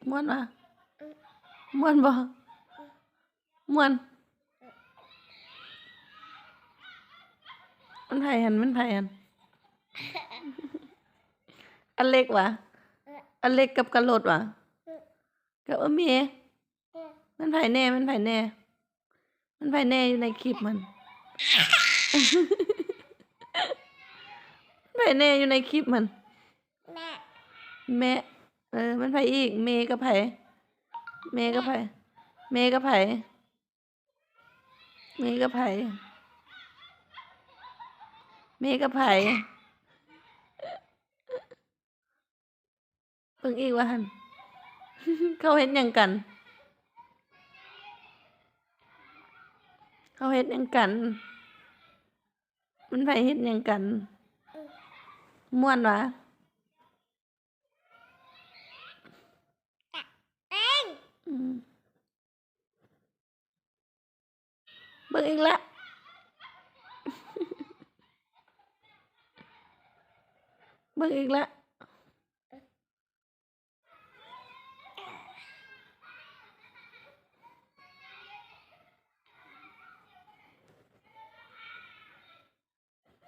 ມ່ວນຫວາ? ມ່ວນບໍ່? ມ່ວນ. ມັນໃຜຫັ້ນ? ມັນໃຜຫັ້ນ? ອາເລັກຫວາ? ອາເລັກກັບກະໂລດຫວາ? ກັບອາເມ. ມັນໃຜແນ່? ມັນໃຜແນ່? ມັນໃຜແນ່ຢູ່ໃນຄລິບຫັ້ນ? ມັນໃຜແນ່ຢູ່ໃນຄລິບຫັ້ນ? ແມ່. ແມ່. ເອີ ມັນໃຜອີກ? ເມກັບໃຜ? ເມກັບໃຜ? ເມກັບໃຜ? ເມກັບໃຜ? ເມກັບໃຜ? ເບິ່ງອີກວ່າຫັ້ນ ເຂົາເຮັດຫຍັງກັນ? ເຂົາເຮັດຫຍັງກັນ? ມັນໃຜເຮັດຫຍັງກັນ? ມ່ວນຫວາ? ອືມ. ເບິ່ງອີກລະ ເບິ່ງອີກລະ.